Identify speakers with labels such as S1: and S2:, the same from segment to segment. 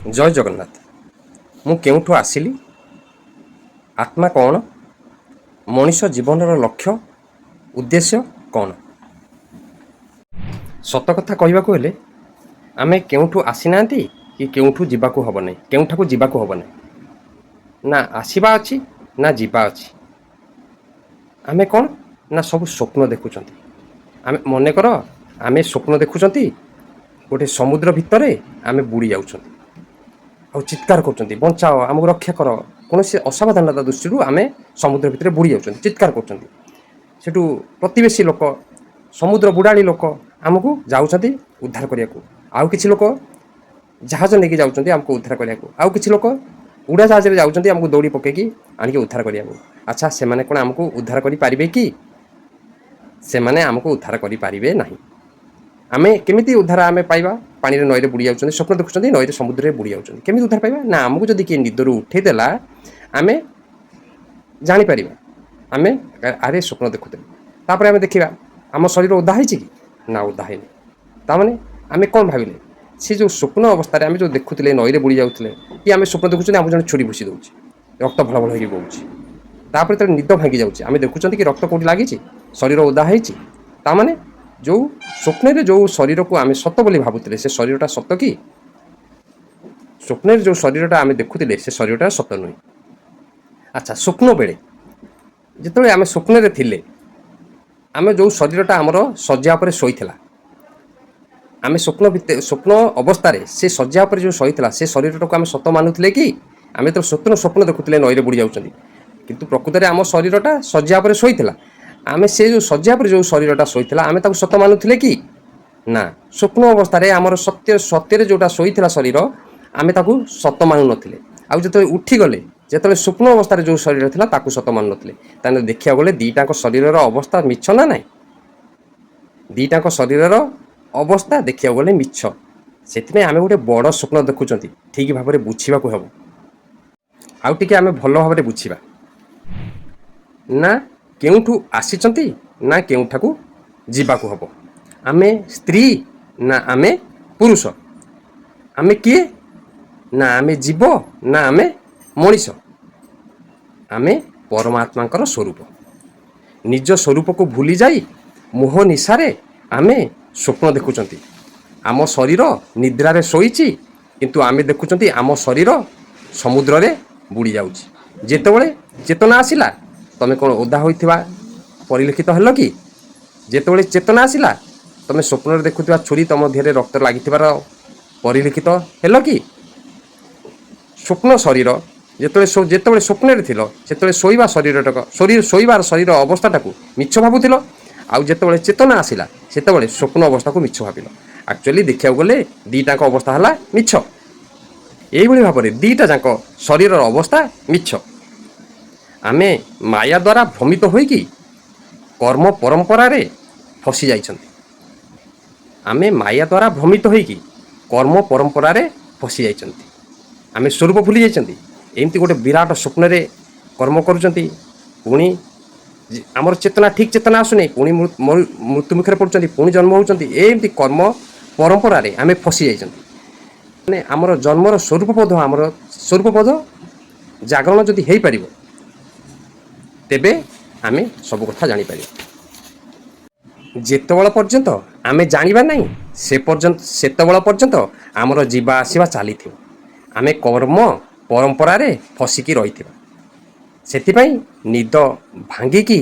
S1: ଜୟ ଜଗନ୍ନାଥ। ମୁଁ କେଉଁଠୁ ଆସିଲି? ଆତ୍ମା କ'ଣ? ମଣିଷ ଜୀବନର ଲକ୍ଷ୍ୟ ଉଦ୍ଦେଶ୍ୟ କ'ଣ? ସତ କଥା କହିବାକୁ ହେଲେ ଆମେ କେଉଁଠୁ ଆସିନାହାନ୍ତି କି କେଉଁଠୁ ଯିବାକୁ ହେବ ନାହିଁ, କେଉଁଠାକୁ ଯିବାକୁ ହେବ ନାହିଁ। ନା ଆସିବା ଅଛି ନା ଯିବା ଅଛି। ଆମେ କ'ଣ ନା ସବୁ ସ୍ୱପ୍ନ ଦେଖୁଛନ୍ତି। ଆମେ ମନେକର ଆମେ ସ୍ୱପ୍ନ ଦେଖୁଛନ୍ତି, ଗୋଟେ ସମୁଦ୍ର ଭିତରେ ଆମେ ବୁଡ଼ି ଯାଉଛନ୍ତି ଆଉ ଚିତ୍କାର କରୁଛନ୍ତି, ବଞ୍ଚାଅ, ଆମକୁ ରକ୍ଷା କର। କୌଣସି ଅସାବଧାନତା ଦୃଷ୍ଟିରୁ ଆମେ ସମୁଦ୍ର ଭିତରେ ବୁଡ଼ି ଯାଉଛନ୍ତି, ଚିତ୍କାର କରୁଛନ୍ତି। ସେଠୁ ପ୍ରତିବେଶୀ ଲୋକ, ସମୁଦ୍ର ବୁଡ଼ାଳି ଲୋକ ଆମକୁ ଯାଉଛନ୍ତି ଉଦ୍ଧାର କରିବାକୁ। ଆଉ କିଛି ଲୋକ ଜାହାଜ ନେଇକି ଯାଉଛନ୍ତି ଆମକୁ ଉଦ୍ଧାର କରିବାକୁ। ଆଉ କିଛି ଲୋକ ଉଡ଼ାଜାହାଜରେ ଯାଉଛନ୍ତି ଆମକୁ ଦଉଡ଼ି ପକେଇକି ଆଣିକି ଉଦ୍ଧାର କରିବାକୁ। ଆଚ୍ଛା, ସେମାନେ କ'ଣ ଆମକୁ ଉଦ୍ଧାର କରିପାରିବେ କି? ସେମାନେ ଆମକୁ ଉଦ୍ଧାର କରିପାରିବେ ନାହିଁ। ଆମେ କେମିତି ଉଦ୍ଧାର ଆମେ ପାଇବା? ପାଣିରେ, ନଈରେ ବୁଡ଼ି ଯାଉଛନ୍ତି, ସ୍ୱପ୍ନ ଦେଖୁଛନ୍ତି ନଈରେ, ସମୁଦ୍ରରେ ବୁଡ଼ି ଯାଉଛନ୍ତି, କେମିତି ଉଦ୍ଧାର ପାଇବା? ନା, ଆମକୁ ଯଦି କିଏ ନିଦରୁ ଉଠେଇ ଦେଲା, ଆମେ ଜାଣିପାରିବା ଆମେ ଆରେ ସ୍ୱପ୍ନ ଦେଖୁଥିଲେ। ତାପରେ ଆମେ ଦେଖିବା ଆମ ଶରୀର ଓଦା ହେଇଛି କି ନା ଓଦା ହେଇନି। ତାମାନେ ଆମେ କ'ଣ ଭାବିଲେ? ସେ ଯେଉଁ ସ୍ୱପ୍ନ ଅବସ୍ଥାରେ ଆମେ ଯେଉଁ ଦେଖୁଥିଲେ ନଈରେ ବୁଡ଼ି ଯାଉଥିଲେ, କି ଆମେ ସ୍ୱପ୍ନ ଦେଖୁଛନ୍ତି ଆମକୁ ଜଣେ ଛୁରୀ ଭୁସି ଦେଉଛି, ରକ୍ତ ଭଳ ଭଳ ହେଇକି ବହୁଛି। ତାପରେ ଯେତେବେଳେ ନିଦ ଭାଙ୍ଗି ଯାଉଛି, ଆମେ ଦେଖୁଛନ୍ତି କି ରକ୍ତ କେଉଁଠି ଲାଗିଛି, ଶରୀର ଓଦା ହେଇଛି। ତାମାନେ ଯେଉଁ ସ୍ୱପ୍ନରେ ଯେଉଁ ଶରୀରକୁ ଆମେ ସତ ବୋଲି ଭାବୁଥିଲେ, ସେ ଶରୀରଟା ସତ କି? ସ୍ୱପ୍ନରେ ଯେଉଁ ଶରୀରଟା ଆମେ ଦେଖୁଥିଲେ, ସେ ଶରୀରଟା ସତ ନୁହେଁ। ଆଚ୍ଛା, ସ୍ୱପ୍ନ ବେଳେ ଯେତେବେଳେ ଆମେ ସ୍ୱପ୍ନରେ ଥିଲେ, ଆମେ ଯେଉଁ ଶରୀରଟା ଆମର ଶଯ୍ୟା ଉପରେ ଶୋଇଥିଲା, ଆମେ ସ୍ୱପ୍ନ ଭିତରେ, ସ୍ୱପ୍ନ ଅବସ୍ଥାରେ ସେ ଶଯ୍ୟା ଉପରେ ଯେଉଁ ଶୋଇଥିଲା, ସେ ଶରୀରଟାକୁ ଆମେ ସତ ମାନୁଥିଲେ କି? ଆମେ ତ ସ୍ୱପ୍ନ ଦେଖୁଥିଲେ ନଈରେ ବୁଡ଼ି ଯାଉଛନ୍ତି, କିନ୍ତୁ ପ୍ରକୃତରେ ଆମ ଶରୀରଟା ଶଯ୍ୟା ଉପରେ ଶୋଇଥିଲା। ଆମେ ସେ ଯେଉଁ ଶଯ୍ୟା ଉପରେ ଯେଉଁ ଶରୀରଟା ଶୋଇଥିଲା, ଆମେ ତାକୁ ସତ ମାନୁଥିଲେ କି ନା? ସ୍ୱପ୍ନ ଅବସ୍ଥାରେ ଆମର ସତ୍ୟରେ ଯେଉଁଟା ଶୋଇଥିଲା ଶରୀର, ଆମେ ତାକୁ ସତ ମାନୁନଥିଲେ। ଆଉ ଯେତେବେଳେ ଉଠିଗଲେ, ଯେତେବେଳେ ସ୍ୱପ୍ନ ଅବସ୍ଥାରେ ଯେଉଁ ଶରୀର ଥିଲା, ତାକୁ ସତ ମାନୁନଥିଲେ। ତାହେଲେ ଦେଖିବାକୁ ଗଲେ ଦୁଇଟାଙ୍କ ଶରୀରର ଅବସ୍ଥା ମିଛ ନା ନାହିଁ? ଦୁଇଟାଙ୍କ ଶରୀରର ଅବସ୍ଥା ଦେଖିବାକୁ ଗଲେ ମିଛ। ସେଥିପାଇଁ ଆମେ ଗୋଟେ ବଡ଼ ସ୍ୱପ୍ନ ଦେଖୁଛନ୍ତି, ଠିକ୍ ଭାବରେ ବୁଝିବାକୁ ହେବ। ଆଉ ଟିକେ ଆମେ ଭଲ ଭାବରେ ବୁଝିବା। ନା କେଉଁଠୁ ଆସିଛନ୍ତି ନା କେଉଁଠାକୁ ଯିବାକୁ ହେବ। ଆମେ ସ୍ତ୍ରୀ ନା ଆମେ ପୁରୁଷ? ଆମେ କିଏ? ନା ଆମେ ଜୀବ ନା ଆମେ ମଣିଷ? ଆମେ ପରମାତ୍ମାଙ୍କର ସ୍ୱରୂପ। ନିଜ ସ୍ୱରୂପକୁ ଭୁଲି ଯାଇ ମୋହ ନିଶାରେ ଆମେ ସ୍ୱପ୍ନ ଦେଖୁଛନ୍ତି। ଆମ ଶରୀର ନିଦ୍ରାରେ ଶୋଇଛି, କିନ୍ତୁ ଆମେ ଦେଖୁଛନ୍ତି ଆମ ଶରୀର ସମୁଦ୍ରରେ ବୁଡ଼ି ଯାଉଛି। ଯେତେବେଳେ ଚେତନା ଆସିଲା, ତମେ କ'ଣ ଓଦା ହୋଇଥିବା ପରିଲକ୍ଷିତ ହେଲ କି? ଯେତେବେଳେ ଚେତନା ଆସିଲା, ତମେ ସ୍ୱପ୍ନରେ ଦେଖୁଥିବା ଛୁରୀ ତମ ଦେହରେ ରକ୍ତ ଲାଗିଥିବାର ପରିଲକ୍ଷିତ ହେଲ କି? ସ୍ୱପ୍ନ ଶରୀର ଯେତେବେଳେ ସ୍ୱପ୍ନରେ ଥିଲ, ସେତେବେଳେ ଶୋଇବା ଶରୀରଟାକ ଶରୀର ଶୋଇବାର ଶରୀର ଅବସ୍ଥାଟାକୁ ମିଛ ଭାବୁଥିଲ। ଆଉ ଯେତେବେଳେ ଚେତନା ଆସିଲା, ସେତେବେଳେ ସ୍ୱପ୍ନ ଅବସ୍ଥାକୁ ମିଛ ଭାବିଲ। ଆକ୍ଚୁଆଲି ଦେଖିବାକୁ ଗଲେ ଦୁଇଟାଙ୍କ ଅବସ୍ଥା ହେଲା ମିଛ। ଏଇଭଳି ଭାବରେ ଦୁଇଟା ଯାକ ଶରୀରର ଅବସ୍ଥା ମିଛ। ଆମେ ମାୟା ଦ୍ୱାରା ଭ୍ରମିତ ହୋଇକି କର୍ମ ପରମ୍ପରାରେ ଫସି ଯାଇଛନ୍ତି। ଆମେ ମାୟା ଦ୍ୱାରା ଭ୍ରମିତ ହୋଇକି କର୍ମ ପରମ୍ପରାରେ ଫସି ଯାଇଛନ୍ତି। ଆମେ ସ୍ୱରୂପ ଭୁଲି ଯାଇଛନ୍ତି। ଏମିତି ଗୋଟେ ବିରାଟ ସ୍ୱପ୍ନରେ କର୍ମ କରୁଛନ୍ତି, ପୁଣି ଆମର ଚେତନା, ଠିକ୍ ଚେତନା ଆସୁନି, ପୁଣି ମୃତ୍ୟୁ ମୁଖରେ ପଡ଼ୁଛନ୍ତି, ପୁଣି ଜନ୍ମ ହେଉଛନ୍ତି। ଏମିତି କର୍ମ ପରମ୍ପରାରେ ଆମେ ଫସି ଯାଇଛନ୍ତି। ମାନେ ଆମର ଜନ୍ମର ସ୍ୱରୂପବୋଧ, ଆମର ସ୍ୱରୂପବୋଧ ଜାଗରଣ ଯଦି ହେଇପାରିବ, ତେବେ ଆମେ ସବୁ କଥା ଜାଣିପାରିବା। ଯେତେବେଳେ ପର୍ଯ୍ୟନ୍ତ ଆମେ ଜାଣିବା ନାହିଁ, ସେ ପର୍ଯ୍ୟନ୍ତ ସେତେବେଳେ ପର୍ଯ୍ୟନ୍ତ ଆମର ଯିବା ଆସିବା ଚାଲିଥିବ। ଆମେ କର୍ମ ପରମ୍ପରାରେ ଫସିକି ରହିଥିବା। ସେଥିପାଇଁ ନିଦ ଭାଙ୍ଗିକି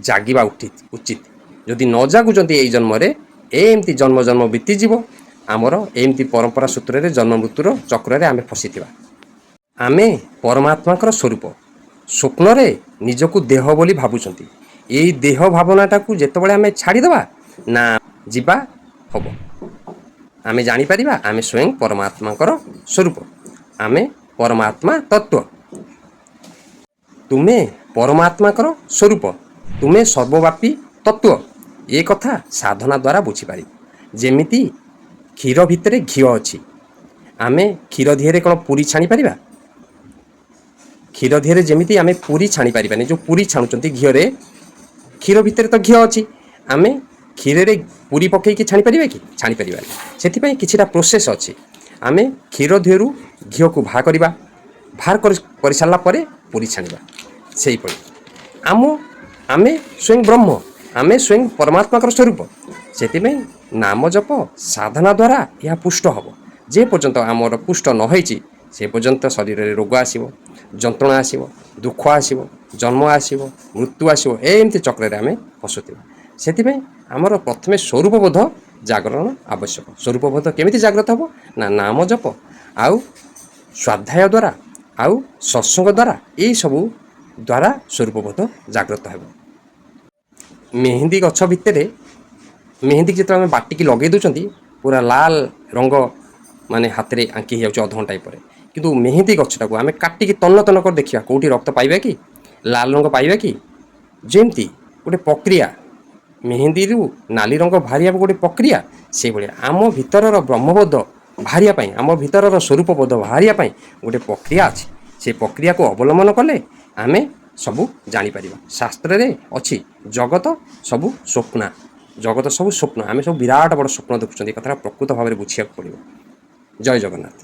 S1: ଜାଗିବା ଉଚିତ। ଯଦି ନ ଜାଗୁଛନ୍ତି ଏଇ ଜନ୍ମରେ, ଏମିତି ଜନ୍ମ ଜନ୍ମ ବିତିଯିବ ଆମର, ଏମିତି ପରମ୍ପରା ସୂତ୍ରରେ ଜନ୍ମ ମୃତ୍ୟୁର ଚକ୍ରରେ ଆମେ ଫସିଥିବା। ଆମେ ପରମାତ୍ମାଙ୍କର ସ୍ୱରୂପ। ସ୍ୱପ୍ନରେ ନିଜକୁ ଦେହ ବୋଲି ଭାବୁଛନ୍ତି। ଏଇ ଦେହ ଭାବନାଟାକୁ ଯେତେବେଳେ ଆମେ ଛାଡ଼ିଦେବା, ନା ଯିବା ହବ, ଆମେ ଜାଣିପାରିବା ଆମେ ସ୍ୱୟଂ ପରମାତ୍ମାଙ୍କର ସ୍ୱରୂପ। ଆମେ ପରମାତ୍ମା ତତ୍ତ୍ୱ। ତୁମେ ପରମାତ୍ମାଙ୍କର ସ୍ୱରୂପ, ତୁମେ ସର୍ବବ୍ୟାପୀ ତତ୍ତ୍ୱ। ଏ କଥା ସାଧନା ଦ୍ୱାରା ବୁଝିପାରିବ। ଯେମିତି କ୍ଷୀର ଭିତରେ ଘିଅ ଅଛି, ଆମେ କ୍ଷୀର ଦିହରେ କ'ଣ ପୁରୀ ଛାଣିପାରିବା? କ୍ଷୀର ଦିହରେ ଯେମିତି ଆମେ ପୁରୀ ଛାଣି ପାରିବାନି, ଯେଉଁ ପୁରୀ ଛାଣୁଛନ୍ତି ଘିଅରେ, କ୍ଷୀର ଭିତରେ ତ ଘିଅ ଅଛି, ଆମେ କ୍ଷୀରରେ ପୁରୀ ପକେଇକି ଛାଣିପାରିବା କି? ଛାଣିପାରିବାନି। ସେଥିପାଇଁ କିଛିଟା ପ୍ରୋସେସ୍ ଅଛି। ଆମେ କ୍ଷୀର ଦିହରୁ ଘିଅକୁ ବାହାର କରିବା, ବାହାର କରିସାରିଲା ପରେ ପୁରୀ ଛାଣିବା। ସେହିପରି ଆମେ ସ୍ୱୟଂ ବ୍ରହ୍ମ, ଆମେ ସ୍ୱୟଂ ପରମାତ୍ମାଙ୍କର ସ୍ୱରୂପ। ସେଥିପାଇଁ ନାମ ଜପ ସାଧନା ଦ୍ୱାରା ଏହା ପୁଷ୍ଟ ହେବ। ଯେ ପର୍ଯ୍ୟନ୍ତ ଆମର ପୁଷ୍ଟ ନ ହେଇଛି, ସେ ପର୍ଯ୍ୟନ୍ତ ଶରୀରରେ ରୋଗ ଆସିବ, ଯନ୍ତ୍ରଣା ଆସିବ, ଦୁଃଖ ଆସିବ, ଜନ୍ମ ଆସିବ, ମୃତ୍ୟୁ ଆସିବ। ଏମିତି ଚକ୍ରରେ ଆମେ ଫସୁଥିବା। ସେଥିପାଇଁ ଆମର ପ୍ରଥମେ ସ୍ୱରୂପବୋଧ ଜାଗରଣ ଆବଶ୍ୟକ। ସ୍ୱରୂପବୋଧ କେମିତି ଜାଗ୍ରତ ହେବ ନା ନାମ ଜପ ଆଉ ସ୍ୱାଧ୍ୟାୟ ଦ୍ୱାରା ଆଉ ସତ୍ସଙ୍ଗ ଦ୍ୱାରା, ଏଇସବୁ ଦ୍ୱାରା ସ୍ୱରୂପବୋଧ ଜାଗ୍ରତ ହେବ। ମେହେନ୍ଦି ଗଛ ଭିତରେ ମେହେନ୍ଦିକି ଯେତେବେଳେ ଆମେ ବାଟିକି ଲଗେଇ ଦେଉଛନ୍ତି, ପୁରା ଲାଲ ରଙ୍ଗ ମାନେ ହାତରେ ଆଙ୍କି ହେଇଯାଉଛି ଅଧଘଣ୍ଟାଏ ପରେ। କିନ୍ତୁ ମେହେନ୍ଦି ଗଛଟାକୁ ଆମେ କାଟିକି ତନ୍ନ ତନ୍ନ କରି ଦେଖିବା, କେଉଁଠି ରକ୍ତ ପାଇବା କି, ଲାଲ ରଙ୍ଗ ପାଇବା କି? ଯେମିତି ଗୋଟେ ପ୍ରକ୍ରିୟା, ମେହେନ୍ଦିରୁ ନାଲି ରଙ୍ଗ ବାହାରିବାକୁ ଗୋଟେ ପ୍ରକ୍ରିୟା, ସେଇଭଳିଆ ଆମ ଭିତରର ବ୍ରହ୍ମବୋଧ ବାହାରିବା ପାଇଁ, ଆମ ଭିତରର ସ୍ୱରୂପବୋଧ ବାହାରିବା ପାଇଁ ଗୋଟେ ପ୍ରକ୍ରିୟା ଅଛି। ସେ ପ୍ରକ୍ରିୟାକୁ ଅବଲମ୍ବନ କଲେ ଆମେ ସବୁ ଜାଣିପାରିବା। ଶାସ୍ତ୍ରରେ ଅଛି, ଜଗତ ସବୁ ସ୍ୱପ୍ନ, ଜଗତ ସବୁ ସ୍ୱପ୍ନ। ଆମେ ସବୁ ବିରାଟ ବଡ଼ ସ୍ୱପ୍ନ ଦେଖୁଛନ୍ତି। ଏ କଥାଟା ପ୍ରକୃତ ଭାବରେ ବୁଝିବାକୁ ପଡ଼ିବ। ଜୟ ଜଗନ୍ନାଥ।